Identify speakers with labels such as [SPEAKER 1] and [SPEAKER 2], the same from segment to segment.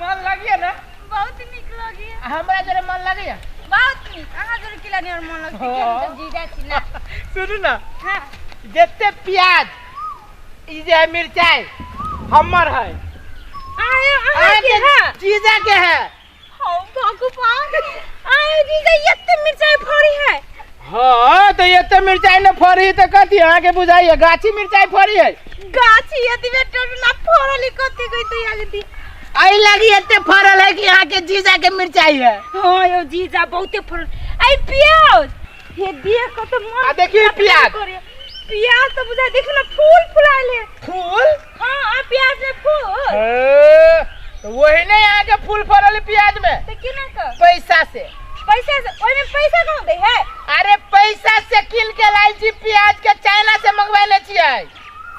[SPEAKER 1] मन लागिए ना?
[SPEAKER 2] बहुत नीक लगैया।
[SPEAKER 1] आ हमरा जरे मन लागैया?
[SPEAKER 2] बहुत नीक। अहाँ जरे किला नहीं और मन लगतै,
[SPEAKER 1] हाँ।
[SPEAKER 2] कि हम तऽ जीजा छी ना।
[SPEAKER 1] सुनू ना।
[SPEAKER 2] हाँ।
[SPEAKER 1] जते प्याज ई जे है मिरचाई हमर है।
[SPEAKER 2] आयो, अहाँ के है?
[SPEAKER 1] जीजा के है।
[SPEAKER 2] हो भगवान, आयो जीजा एते मिरचाई फड़ी है।
[SPEAKER 1] हाँ तो एते मिरचाई न फड़ी तो कथी अहाँ के बुझाइए गाछी मिरचाई फड़ी है।
[SPEAKER 2] गाछी यदि बेटा ना फड़ली कथी गई तो याद दी।
[SPEAKER 1] एहि लगी एते फड़ल है कि अहाँ के जीजा के मिरचाई है।
[SPEAKER 2] हाँ यो जीजा बहुते फड़ल। आई प्याज हे देख के तो मन
[SPEAKER 1] आ देखिए प्याज।
[SPEAKER 2] करे। प्याज तो बुझा देखो ना फूल फुलायल है।
[SPEAKER 1] फूल?
[SPEAKER 2] हाँ, आ प्याज में फूल।
[SPEAKER 1] हे, तो वही नहीं अहाँ के फूल फड़ल है प्याज में।
[SPEAKER 2] तो केना के?
[SPEAKER 1] पैसा से।
[SPEAKER 2] पैसा से? ओहि में पैसा कहाँ दे है?
[SPEAKER 1] अरे पैसा से किन के लायल छी प्याज के, चाइना से मंगवाइले छियै।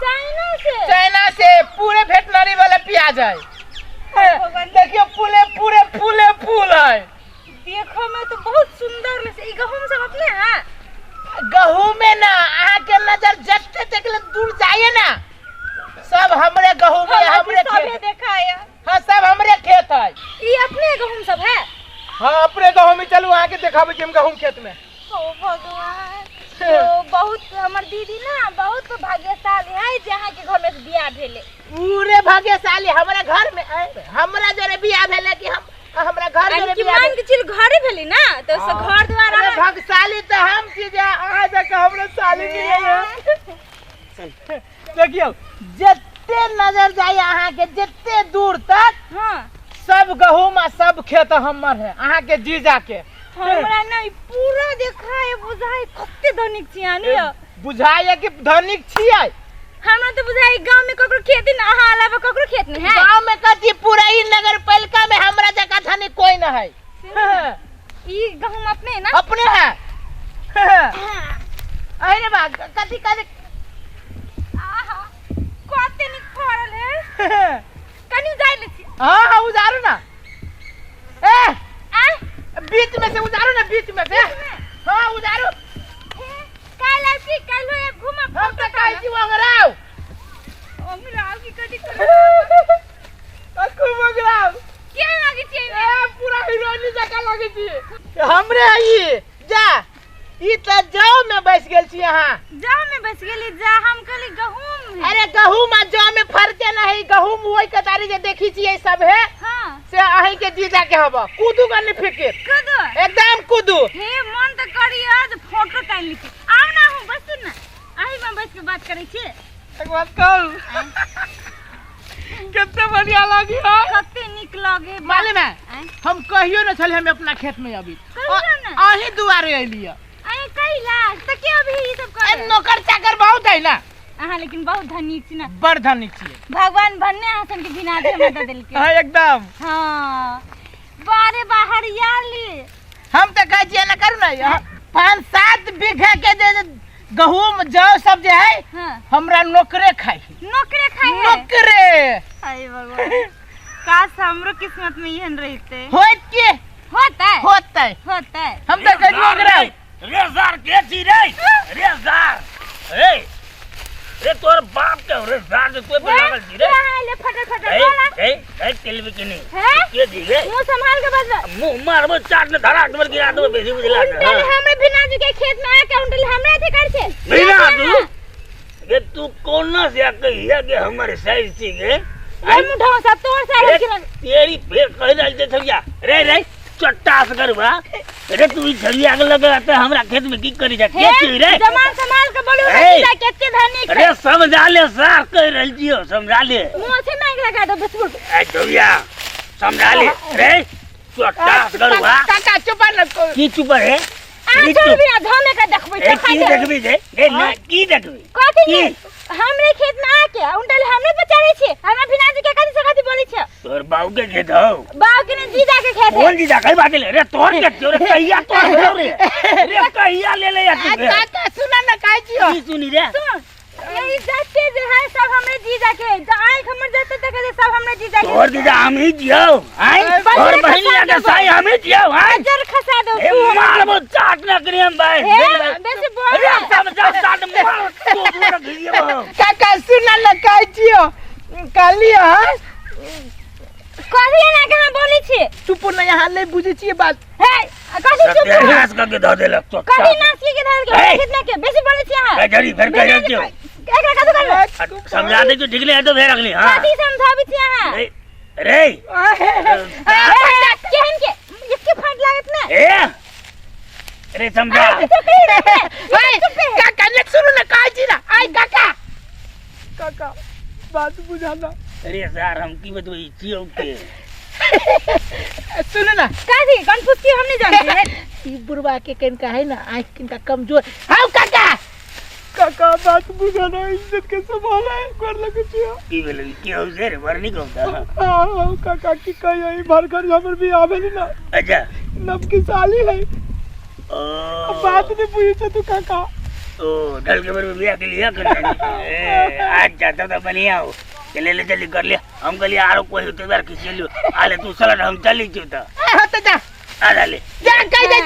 [SPEAKER 2] चाइना से?
[SPEAKER 1] चाइना से पूरे वेटनरी वाला प्याज है।
[SPEAKER 2] हे भगवान।
[SPEAKER 1] देखियो पूरे पूरे फूले फूल है।
[SPEAKER 2] देखो में तो बहुत सुंदर लगे। ई गहूम सब अपने है?
[SPEAKER 1] गहूम में ना अहाँ के नजर जते देखले दूर जाइए ना सब हमरे गहूम है,
[SPEAKER 2] हाँ,
[SPEAKER 1] हमरे
[SPEAKER 2] सबे
[SPEAKER 1] खेत।
[SPEAKER 2] देखा है।
[SPEAKER 1] हाँ सब हमरे खेत है।
[SPEAKER 2] ई अपने गहूम सब है?
[SPEAKER 1] हाँ अपने गहूम ही। चलू अहाँ के देखाबै छी हम गहूम खेत में।
[SPEAKER 2] ओ भगवान, तो बहुत हमर दीदी ना बहुत भाग्यशाली है जे अहाँ के घर में से बियाह भेले।
[SPEAKER 1] पूरे भाग्यशाली हमरा घर में, हमरा जरे बियाह भेले कि हम हमरा घर जरे
[SPEAKER 2] कि
[SPEAKER 1] बियाह
[SPEAKER 2] मान के चल घरे भेली ना तो से
[SPEAKER 1] हाँ।
[SPEAKER 2] घर द्वार
[SPEAKER 1] अरे
[SPEAKER 2] अहाँ-
[SPEAKER 1] भाग्यशाली तो हम छी जे अहाँ जकाँ हमरा साली मिलल है। देखियौ जते नजर जाय अहाँ के जते दूर तक
[SPEAKER 2] हाँ।
[SPEAKER 1] सब गहूम आ सब खेत हमर है अहाँ के जीजा के।
[SPEAKER 2] हमरा ना ई पूरा देखाय बुझाय कते धनिक छी अहाँ ने।
[SPEAKER 1] बुझाय कि धनिक छियै।
[SPEAKER 2] हमरा तो बुझाय गांव में ककरो खेत न, अहाँ अलावा ककरो खेत नहीं है।
[SPEAKER 1] गांव में कथी पूरा ई नगर पालिका में हमरा जकाँ धनिक कोई न है।
[SPEAKER 2] ई गहूम अपने ना?
[SPEAKER 1] अपने है। अरे बा कथी कथी?
[SPEAKER 2] आहा, कते नीक फड़ल है। कनी उजारि लै छी।
[SPEAKER 1] हाँ हाँ उजारू ना। ए
[SPEAKER 2] आ?
[SPEAKER 1] बीच में से उजारू ना, बीच में से। हाँ उजारू।
[SPEAKER 2] काल्हि आबि की? काल्हि आबि घूमब।
[SPEAKER 1] हम तो कहै छी ओंगराउ।
[SPEAKER 2] ओंगराउ की कथी करू?
[SPEAKER 1] खूब ओंगराउ।
[SPEAKER 2] केहन लागै छी एहिमे?
[SPEAKER 1] ए, पूरा हीरोइनी जकाँ लागै छी। हमरे है ई। जा ई तऽ जौ में बैस गेल छी अहाँ।
[SPEAKER 2] जौ में बैस गेली? जा हम कहली गहूम है।
[SPEAKER 1] अरे गहूम आ जौ में फर्के नहीं, गहूम वही कतारी जे देखी छियै सब है।
[SPEAKER 2] हाँ।
[SPEAKER 1] से अहीं के जीजा के हब। कूदू का नहीं फिकिर।
[SPEAKER 2] कूदू?
[SPEAKER 1] एकदम कूदू।
[SPEAKER 2] हे मन तऽ करिया जे फोटो तानि ली। आउ ना हम बसू ना, अही में बैस के बात करै छी।
[SPEAKER 1] एक बात कहू कते बढ़िया लागी है।
[SPEAKER 2] कते नीक लागे।
[SPEAKER 1] मालूम है?
[SPEAKER 2] आँय?
[SPEAKER 1] हम कहियो न छले हम अपना खेत में अभी।
[SPEAKER 2] कहियो न?
[SPEAKER 1] अही दुआरे अइली।
[SPEAKER 2] अरे कैला तऽ के अभी ई सब करे?
[SPEAKER 1] ए, नौकर चाकर बहुत है ना।
[SPEAKER 2] अहाँ लेकिन बहुत धनिक छी ना।
[SPEAKER 1] बड़ धनिक छियै।
[SPEAKER 2] भगवान भन्ने अहाँ सन के बिना दे हमरा दऽ देलकै।
[SPEAKER 1] हाँ एकदम।
[SPEAKER 2] हाँ बारे बाहर हरियाली।
[SPEAKER 1] हम तऽ कहै छियै एना करू ना, यहाँ 5-7 बीघा के जे गहूम जौ सब जे है,
[SPEAKER 2] हाँ।
[SPEAKER 1] हमरा नौकरे खाइ है।
[SPEAKER 2] नौकरे खाइ है?
[SPEAKER 1] नौकरे।
[SPEAKER 2] हाय भगवान, काश हमरो किस्मत में एहन रहिते।
[SPEAKER 1] होत के?
[SPEAKER 2] होतै।
[SPEAKER 1] होतै।
[SPEAKER 2] होतै।
[SPEAKER 1] हम तऽ कहै छियै नौकरे।
[SPEAKER 3] रे सार के छी रे? रे सार। ए रे तोर बाप के रे सार जे तोर पे लागल छी रे।
[SPEAKER 2] के ले फटर फटर
[SPEAKER 3] ए,
[SPEAKER 2] बोला।
[SPEAKER 3] ए, ए, तेल भी के नहीं।
[SPEAKER 2] हैं?
[SPEAKER 3] के छी रे?
[SPEAKER 2] मुंह संभाल के बजबा।
[SPEAKER 3] मुंह मारबो चाट ने धरा के गिरा देबो बेसी बुझला ने।
[SPEAKER 2] उल्टे हमरे बिना जी के खेत में आके उल्टे हमरे अथी कर छे।
[SPEAKER 3] बिना तू? रे तू कोना से कहिया के हमर साइज छी गे?
[SPEAKER 2] ए मुठा सा तोर साइज
[SPEAKER 3] रे,
[SPEAKER 2] छी ना।
[SPEAKER 3] तेरी फेर कहि रहल छै छलिया। रे रे चट्टा से करबा। रे तू ई छलिया के लगे त हमरा खेत में की करी जा? के
[SPEAKER 2] हे,
[SPEAKER 3] छी रे?
[SPEAKER 2] जमान संभाल के बोलू
[SPEAKER 3] ए।
[SPEAKER 2] रे, जीजा केते धनिक है।
[SPEAKER 3] रे समझा ले सार कहि रहल छियो, समझा ले।
[SPEAKER 2] मुंह से मांग लगा दो बिस्कुट।
[SPEAKER 3] ए छलिया समझा ले रे चट्टा से करबा।
[SPEAKER 1] काका चुप न को।
[SPEAKER 3] की चुप रे?
[SPEAKER 2] आ
[SPEAKER 3] की
[SPEAKER 2] चल
[SPEAKER 3] चुप?
[SPEAKER 2] बिना धमे के देखबै
[SPEAKER 3] ए,
[SPEAKER 2] तो खाइ
[SPEAKER 3] की
[SPEAKER 2] दे।
[SPEAKER 3] देखबी रे? ए, ना, की देखबी?
[SPEAKER 2] कथी
[SPEAKER 3] की?
[SPEAKER 2] ने? हमरे खेत में आके उनटल हमरे बचारे छे। हमरा बिना जी के कथी से कथी बोलै छे?
[SPEAKER 3] तोर बाऊ के खेत हौ।
[SPEAKER 2] बाऊ के ने जीजा के खेत है।
[SPEAKER 3] कौन जीजा? कई बात ले रे तोर के तोर कहिया तोर भेल रे? रे कहिया ले ले या तू
[SPEAKER 1] आ,
[SPEAKER 3] रे?
[SPEAKER 1] काका सुन ना कहै छियो।
[SPEAKER 3] की सुनी रे?
[SPEAKER 2] सुन, यही जाते जे है सब हमरे जीजा के, जो आंख हमर जाते देखे जे सब हमरे जीजा के।
[SPEAKER 3] तोर जीजा हम ही जियो, आय?
[SPEAKER 2] बजर
[SPEAKER 3] तोर
[SPEAKER 2] खसा
[SPEAKER 3] बहिन या के
[SPEAKER 2] देबो।
[SPEAKER 3] साई हम ही जियो, आय?
[SPEAKER 2] बजर खसा दो,
[SPEAKER 3] ए,
[SPEAKER 2] तू।
[SPEAKER 3] मारबो चाट ना करी हम भाई।
[SPEAKER 2] हे,
[SPEAKER 3] देख भाई।
[SPEAKER 2] बेसी बोल
[SPEAKER 3] रे,
[SPEAKER 2] ना।
[SPEAKER 3] सब जा चाट मार, तू पूरा घिरियो।
[SPEAKER 1] काका सुन ना कहै छियो। कहलियो, हाँ?
[SPEAKER 2] कथी एना के अहाँ बोलै छी
[SPEAKER 1] चुप नहि, अहाँ नहि बुझै छियै बात।
[SPEAKER 2] हे, कथी चुप?
[SPEAKER 3] सत्यानाश करके धऽ देलक तो।
[SPEAKER 2] कथी नाश के धर के?
[SPEAKER 3] हे!
[SPEAKER 2] कितना के बेसी बोलै छी अहाँ?
[SPEAKER 3] ए, जरी फेर कह जाइ छियौ।
[SPEAKER 2] एकरा कथी करबै?
[SPEAKER 3] समझा दे, ठीक नहीं है तो फेर अगली। हाँ,
[SPEAKER 2] कथी समझाबै छी अहाँ?
[SPEAKER 3] रे रे।
[SPEAKER 2] केहन के एके फाट लागत ने।
[SPEAKER 3] ए रे, समझा।
[SPEAKER 1] काका ने सुनू ने, कहै छी ना। आइ काका, काका बात बुझाना।
[SPEAKER 3] अरे सर, हम की बतबै छियौ के?
[SPEAKER 1] सुनू ना।
[SPEAKER 2] कथी कन्फ्यूज की हम नहीं जानते।
[SPEAKER 1] ई बुढ़वा के कनिका है ना आँखि कनिका कमजोर हौ। काका, काका बात बुझाना, इज्जत के सवाल है, कर लगे छियो।
[SPEAKER 3] की भेलै? की हौ से रे? बड़ नीक हौ।
[SPEAKER 1] हाँ हाँ काका, की कहियो, ई भर घर हमर बियाह भेल ना।
[SPEAKER 3] अच्छा।
[SPEAKER 1] नवकी साली है।
[SPEAKER 3] ओ।
[SPEAKER 1] बात नहीं बुझै छै तू काका।
[SPEAKER 3] ओ ढल के बर बियाह के लिए कर। ए अच्छा, तब तो बढ़िया हो। चले ले, जल्दी कर लिया। हम कहलिए आरो कोई होते बार खींच लियो। आले तू सलट, हम चली छियो। तऽ
[SPEAKER 1] आ, होते जा।
[SPEAKER 3] आ ले।
[SPEAKER 1] जा, कहि दै।